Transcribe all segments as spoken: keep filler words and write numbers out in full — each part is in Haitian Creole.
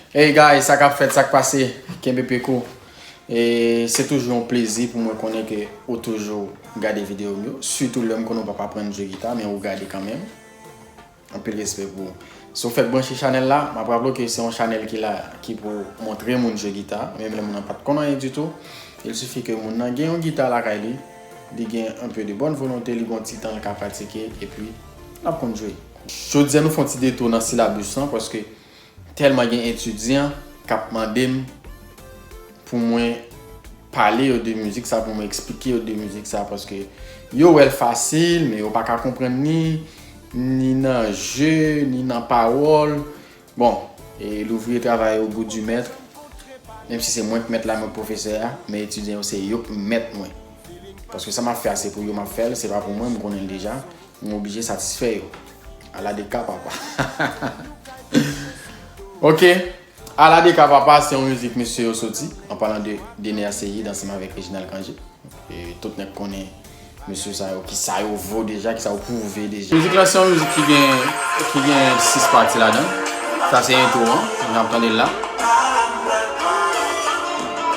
Hey guys, sa k ap fèt, sa k pase? Kenbe peko. E se toujou yon plezi pou mwen konnen ke ou toujou gade videyo m yo, sitou lè m konnen ou p ap aprann jwe gita, men ou gade kanmenm. Anpil respè pou ou. Si w fèk branche chanèl la, m ap raple w ke se yon chanèl ki la, ki pou montre moun jwe gita, menm lè moun nan pa t konn anyen ditou. Il sifi ke moun nan gen yon gita lakay li, li gen un peu de bonne volonté, li gen yon ti tan l ka pratike, epi l ap konn jwe. Jodi a, nou fè yon ti detou nan silabis lan, paske tèlman gen etidyan k ap mande m pou mwen pale yo de mizik sa, pou mwen eksplike yo de mizik sa, paske yo wè l fasil, men yo pa ka konprann ni, ni nan je, ni nan pawòl. Bon, e louvriye travay au goût du maître, menm si se mwen k mèt la, mwen k pwofesè a, men etidyan yo se yo k mèt mwen. Paske sa m ap fè a, se pou yo m ap fè l, se pa pou mwen, m konnen l deja. M oblije satisfè yo. Ala de ka papa. Ok. Ala de ka papa, se yon mizik mesye yo soti, an palan de Dener Ceïde ansanm avèk Reginald Cangé. E tout nèg konnen mesye sa yo, ki sa yo vo deja, ki sa yo pwouve deja. Mizik lan se yon mizik ki gen, ki gen sis pati ladan. Sa se entwo an, jan n ap tande l la.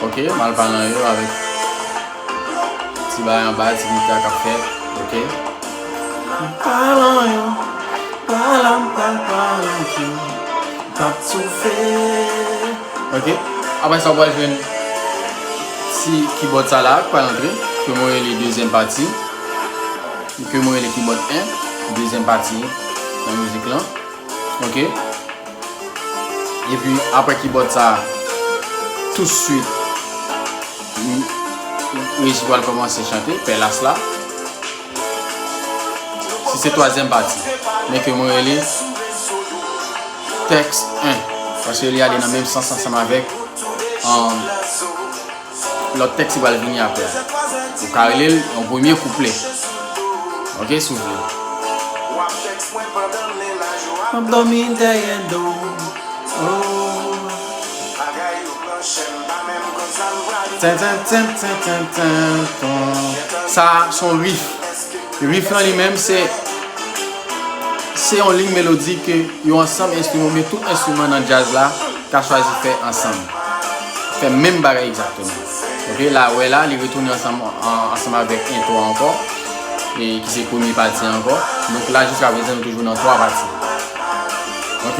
Ok, m al palan yo avèk ti bagay anba, ti gita k ap fèt, ok. Palan yo, palan, pal, palan yo, t ap toufe. Ok, apre sa, w pral jwenn ti kibòd sa la, k pral antre, ke mwen rele dezyèm pati, ke mwen rele kibòd en, dezyèm pati nan mizik lan. Ok. Epi, apre kibòd sa, touswit, m, Reji pral kòmanse chante, pè las la. Si se twazyèm pati, men ke mwen rele tèks en, paske li ale nan menm sans ansanm avèk, um, lòt tèks ki pral vini apre a. Ou ka rele l yon premye kouplè. Ok, si w vle. M ap dòmi dèyè do w. Oh. Ten, ten, ten, ten, ten, ten, ton. Sa, se yon riff. Riff lan li menm, se, se yon liy melodi ke yon ansanm enstriman, oubyen tout enstriman nan djaz la, ka chwazi fè ansanm. Fè menm bagay egzakteman. Ok, la, wè la, li retounen ansanm, an, ansanm avèk entwo a ankò, e ki se premye pati a ankò. Donk la, jiska prezan, nou toujou nan twa pati. Ok?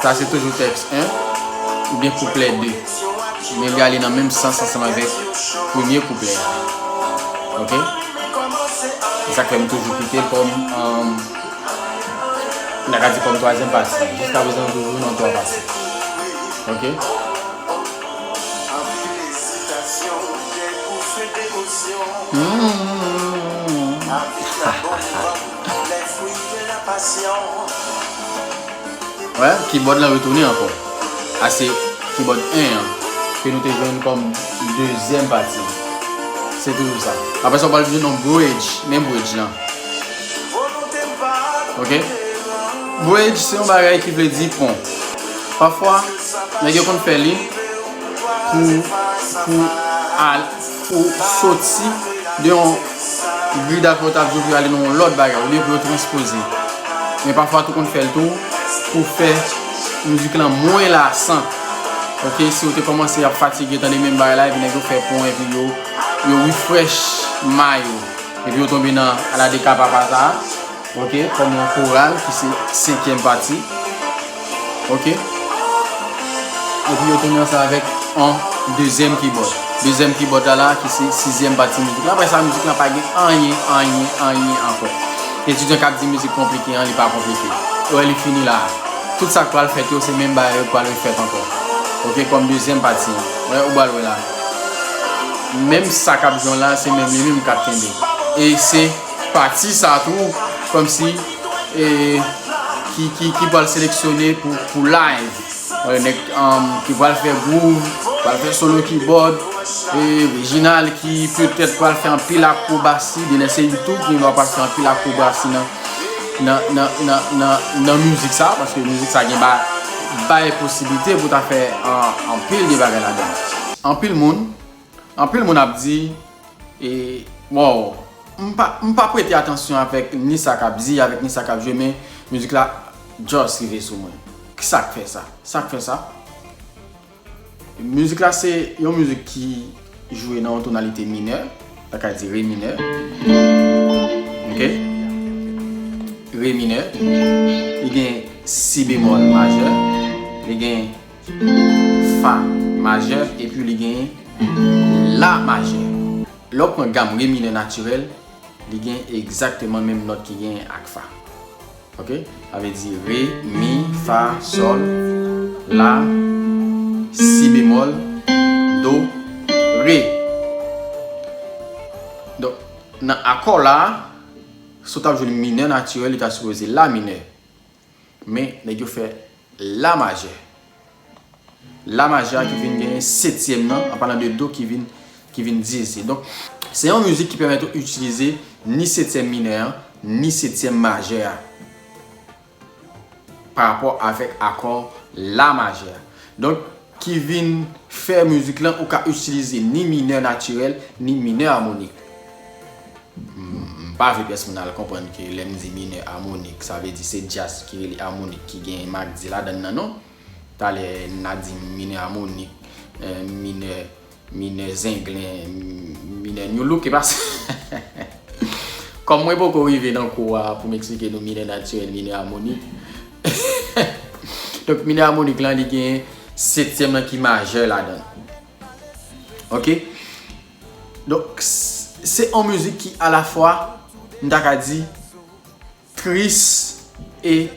Sa se toujou tèks en, oubyen kouplè de. Men li ale nan menm sans ansanm avèk premye kouplè a. Ok? Se sa k fè m toujou kite l kòm, um, n a ka di kòm twazyèm pati. Jiska prezan, nou toujou nan twa pati. Ok? Hmm. Wè, kibòd lan retounen ankò. A se kibòd en an, ke nou te jwenn kòm dezyèm pati. Se toujou sa. Apre sa, w pral jwenn yon bridge, men bridge lan. Ok? Bridge, se yon bagay ki vle di pon. Pafwa, nèg yo konn fè li pou, pou al, pou soti de yon grid afè w t ap jwe pou yo ale nan yon lòt bagay, oubyen pou yo transpoze. Men pafwa tou konn fè l tou pou fè mizik lan mwen lasan. Ok, si w te kòmanse ap fatige tande menm bagay la, epi nèg yo fè pon, epi yo, yo refresh may ou. Epi yo tonbe nan ala de ka papa sa a. Ok, kòm yon koral ki se senkyèm pati. Ok. Epi yo tounen ansanm avèk yon dezyèm kibòd. Dezyèm kibòd la la ki se sizyèm pati mizik la. Apre sa, mizik la pa gen anyen, anyen, anyen ankò. Etidyan k ap di mizik konplike an, li pa konplike. Wè, li fini la. Tout sa k pral fèt yo, se menm bagay yo k pral refèt ankò. Ok, kòm dezyèm pati. Wè, ou pral wè la. Menm sa k ap jwe la, se menm li menm k ap kenbe. E se pati sa tou, kòmsi, e, ki, ki, ki pral seleksyone pou, pou live. Wè, nèg, um, ki pral fè groove, pral fè solo kibòd, e, Reginald ki petèt pral fè anpil akrobasi, Dener Ceïde tou, ki va pral fè anpil akrobasi nan, nan, nan, nan, nan, nan mizik sa, paske mizik sa gen ba, bay posiblite pou ta fè an, anpil de bagay ladan. Anpil moun, anpil moun ap di, e, wow, M pa, m pa prete atansyon avèk ni sa k ap di, avèk ni sa k ap jwe, men mizik la just rive sou mwen. Kisa k fè sa? Sa k fè sa? Mizik la se yon mizik ki jwe nan yon tonalite minè, sa ka di re minè. Ok? Re minè. Li gen si bemòl majè, li gen fa majè, epi li gen la majè. Lè w pran gam re minè natirèl, li gen egzakteman menm nòt ki gen ak fa. Ok? Sa vle di re, mi, fa, sòl, la, si bemòl, do, re. Donk, nan akò la, si w t ap jwe minè natirèl, li ta sipoze la minè. Men, nèg yo fè la majè. La majè a ki vin genyen setyèm nan, an palan de do ki vin, ki vin dyeze. Donk, se yon mizik ki pèmèt ou itilize ni setyèm minè an, ni setyèm majè a. Pa rapò avèk akò la majè a. Donk, ki vin fè mizik lan ou ka itilize ni minè natirèl, ni minè amonik. M, m pa vle pyès moun al konprann ke lè m di minè amonik, sa vle di se djaz ki rele amonik ki gen magdi ladann nan, non. Talè n a di minè amonik, eh, minè, minè zenglen, minè new look, e pa sa. Kòm mwen poko rive nan kou a pou m eksplike nou minè natirèl, minè amonik. Donk, minè amonik lan, li gen setyèm nan ki majè ladann. Ok? Donk, s-, se yon mizik ki alafwa, m ta ka di, tris e,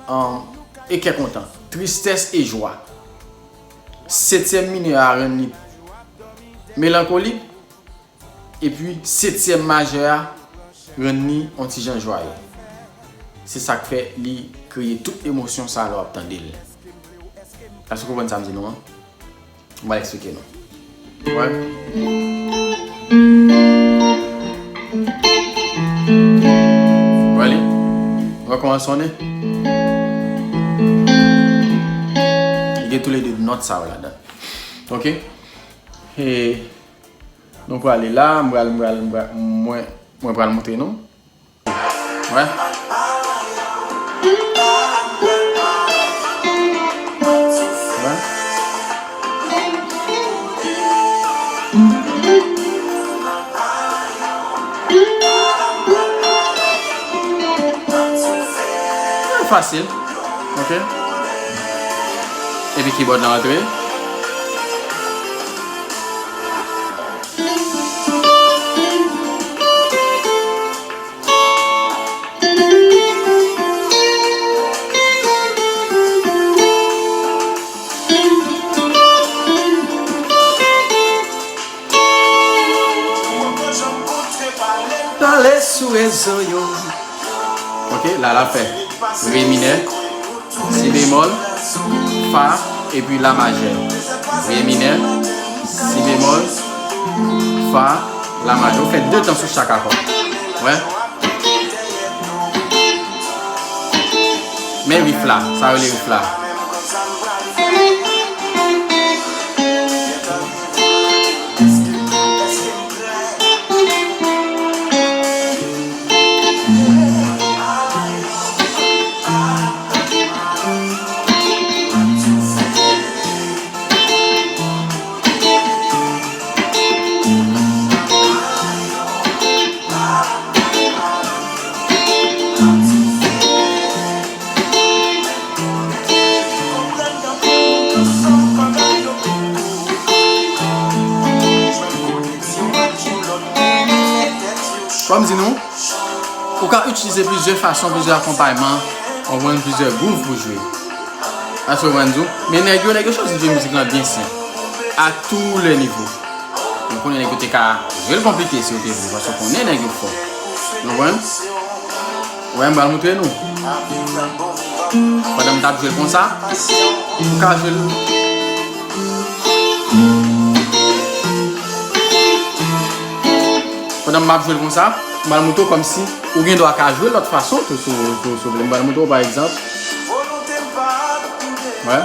um, e kè kontan. Tristès e jwa. Setyèm minè a rann li melankolik, epi setyèm majè a rann li yon ti jan jwaye. Se sa k fè li kreye tout emosyon sa lè w ap tande l. Èske w konprann sa m di nou an? M pral eksplike nou. Wè. Wè li? Wè kòman l sonnen? Li gen toulede nòt sa yo ladan. Ok? E nou prale la, m pral, m pral, m pral, mwen, mwen pral montre nou. Wè. Wè. Trè fasil. Ok. Epi kibòd la antre. Pale sou rezo yo. Ok, la l ap fè re minè, si bemòl, fa, epi la majè. Re minè, si bemòl, fa, la majè. Ou fè de tan sou chak akò. Wè. Men rif la, sa yo rele rif la. Kòm di nou, ou ka itilize plizyè fason, plizyè akonpayman, konprann plizyè gwouv pou jwe. Èske w konprann di w? Men nèg yo, nèg yo chwazi jwe mizik lan byen senp. A tou lè nivo. Ou konnen nèg yo te ka jwe l konplike si yo te vle, paske ou konnen nèg yo fò. Nou konprann? Wè, m pral montre nou. Pandan m t ap jwe l konsa, ou ka jwe l. Pandan m ap jwe l konsa, m pral montre w kòmsi ou gen dwa ka jwe l lòt fason tou, si w, si w, si w vle. M pral montre w, pa egzanp. Wè.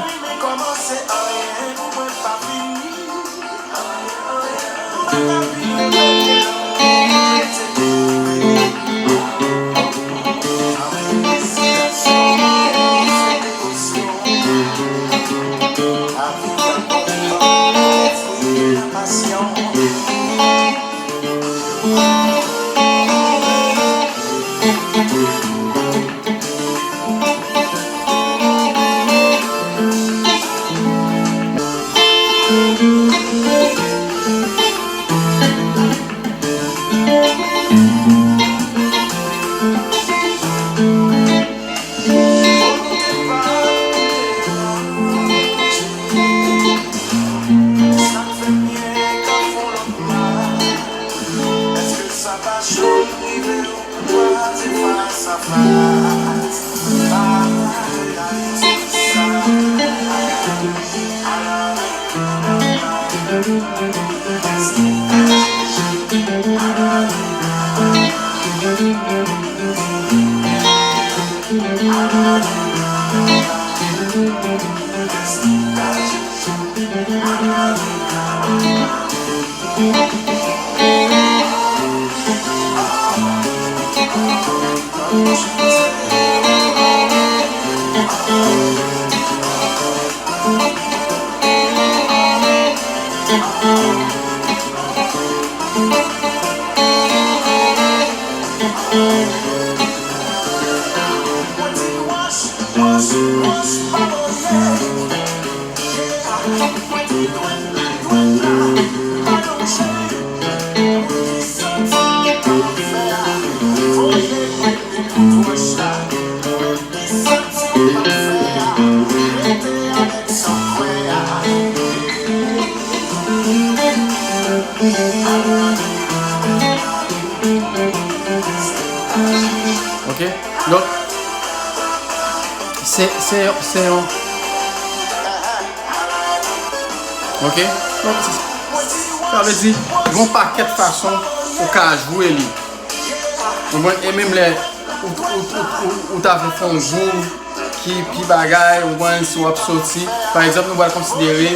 Ok? Donk, se, se, se yon, ok? Donk, se, sa vle di, gen yon pakèt fason ou ka jwe li. Ou konprann? E menm lè ou, ou, ou, ou, ou ta vle fè yon groove ki pi bagay, ou konprann, si w ap soti, pa egzanp, nou pral konsidere,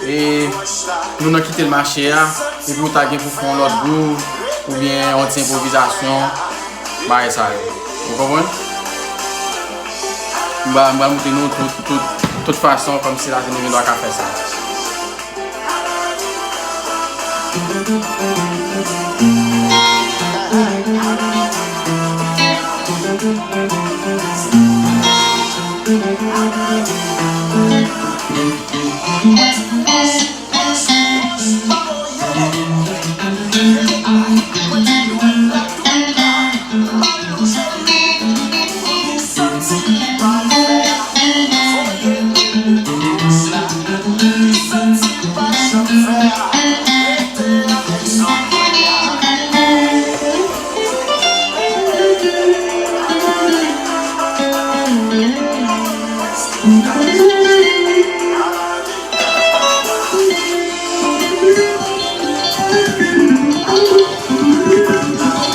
e, nou nan kite l mache a, epi ou ta gen pou fè yon lòt groove, oubyen yon ti enpwovizasyon, bagay sa yo. Ou konprann? M pral, m pral montre nou tout, tout, tout fason, kòmsi la, nou gen dwa ka fè sa.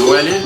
Ou wè li?